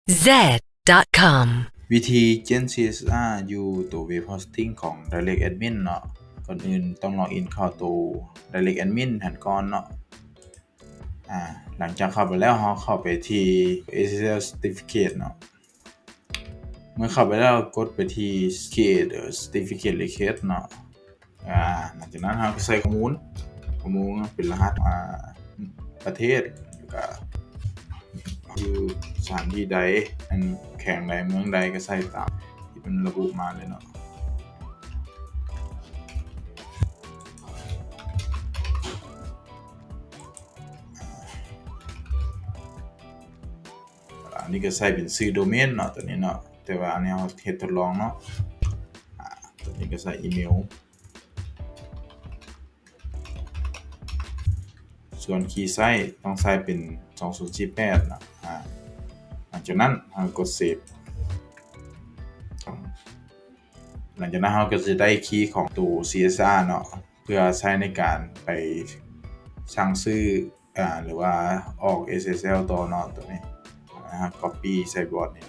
Z dot com ວິທີປ່ຽນ CSS ຢູ່ໂຕເວັບໂຮສຕິງຂອງ Direct Admin ເນາະ. ກ່ອນອື່ນຕ້ອງ log in ເຂົ້າໂຕ Direct Admin ຫັ້ນກ່ອນເນາະ. ອາ ຫຼັງຈາກເຂົ້າໄປແລ້ວ ເຮົາເຂົ້າໄປທີ່ SSL Certificate ເນາະ. ເມື່ອເຂົ້າໄປແລ້ວ ກົດໄປທີ່ Create Certificate Request ເນາະ. ອາ ຫຼັງຈາກນັ້ນເຮົາກໍໃສ່ຂໍ້ມູນ ຂໍ້ມູນເປັນລະຫັດ ອາ ປະເທດ ແລ້ວກໍຢູ່ສະຖານທີ່ໃດ ອັນແຂວງໃດ ເມືອງໃດ ກໍໃສ່ຕາມທີ່ເພິ່ນລະບຸມາເລີຍເນາະ. ອັນນີ້ກໍໃສ່ເປັນຊື່ໂດເມນເນາະ ຕົວນີ້ເນາະ ແຕ່ວ່າອັນນີ້ເຮົາເຮັດທົດລອງເນາະ. ອາ ຕົວນີ້ກໍໃສ່ອີເມວ ສ່ວນຄີໃຊ້ຕ້ອງໃຊ້ເປັນສອງສູນສີ່ແປດເນາະ. ອາ ຫຼັງຈາກນັ້ນເຮົາກໍກົດເຊບ. ຫຼັງຈາກນັ້ນເຮົາກໍຈະໄດ້ຄີຂອງໂຕ CSS ເນາະ ເພື່ອໃຊ້ໃນການໄປສັ່ງຊື້ ອາ ຫຼືວ່າອອກ SSL ຕໍ່ເນາະ. ຕົວນີ້ເຮົາ copy ໃສ່ບອດນີ້